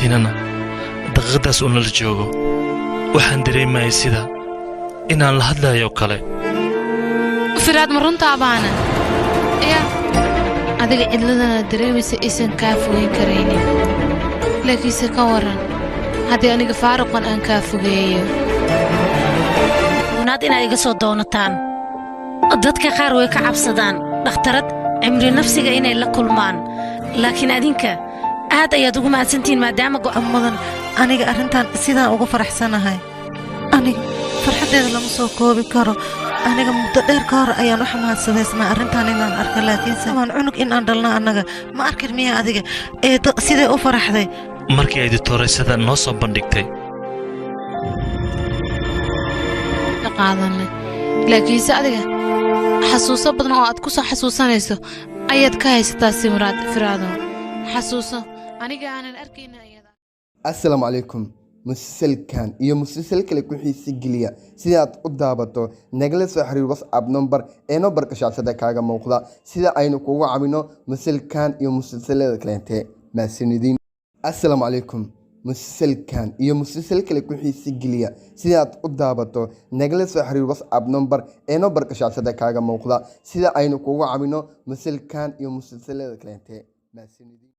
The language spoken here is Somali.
Ahaantiinana daqiiqadaas uu nala joogo, waxaan dareemayay sida inaan la hadlayo kale. Firaad, ma runtaa baana ya adiga cidladana dareemaysa aysan kaa fogeyn karaynin, laakiinse ka waran haddii aniga faaruqan aan kaa fogeeyo? Naad inaad iga soo doonataan. Dadka qaar way ka cabsadaan dhakhtarad cimri nafsiga inay la kulmaan, laakiin adinka aad ayaad ugu mahadsantihiin maadaama go'an Mudan, aniga arrintan sidaan ugu faraxsanahay, aniga farxaddeeda lama soo koobi karo. Aniga muddo dheer ka hor ayaan u xamaadsadaysnaa arrintan inaan arko, laakiinse waan cunug in aan dhalno annaga ma arkin miya? Adiga eedo sidee u faraxday? Markii ay ditoorasada noo soo bandhigtay Qaadanay, laakiinse adiga xasuuso badan oo aad ku soo xasuusanayso ayaad ka haysataa Simraad. Firaado, xasuuso aniga aanan arkayna ayada. Assalaamu calaykum. Musalsalkan iyo musalsal kale ku xiisi geliya sidaad u daabato, nagala soo xiriir WhatsApp number ee numberka shaashada kaaga muuqda, sida aynu kugu cabino musalsalkan iyo musalsalada kaleente. Mahadsanidin. Assalaamu calaykum. Musalsalkan iyo musalsal kale ku xiisi geliya sidaad u daabato, nagala soo xiriir WhatsApp number ee numberka shaashada kaaga muuqda, sida aynu kugu cabino musalsalkan iyo musalsalada kaleente. Mahadsanidin.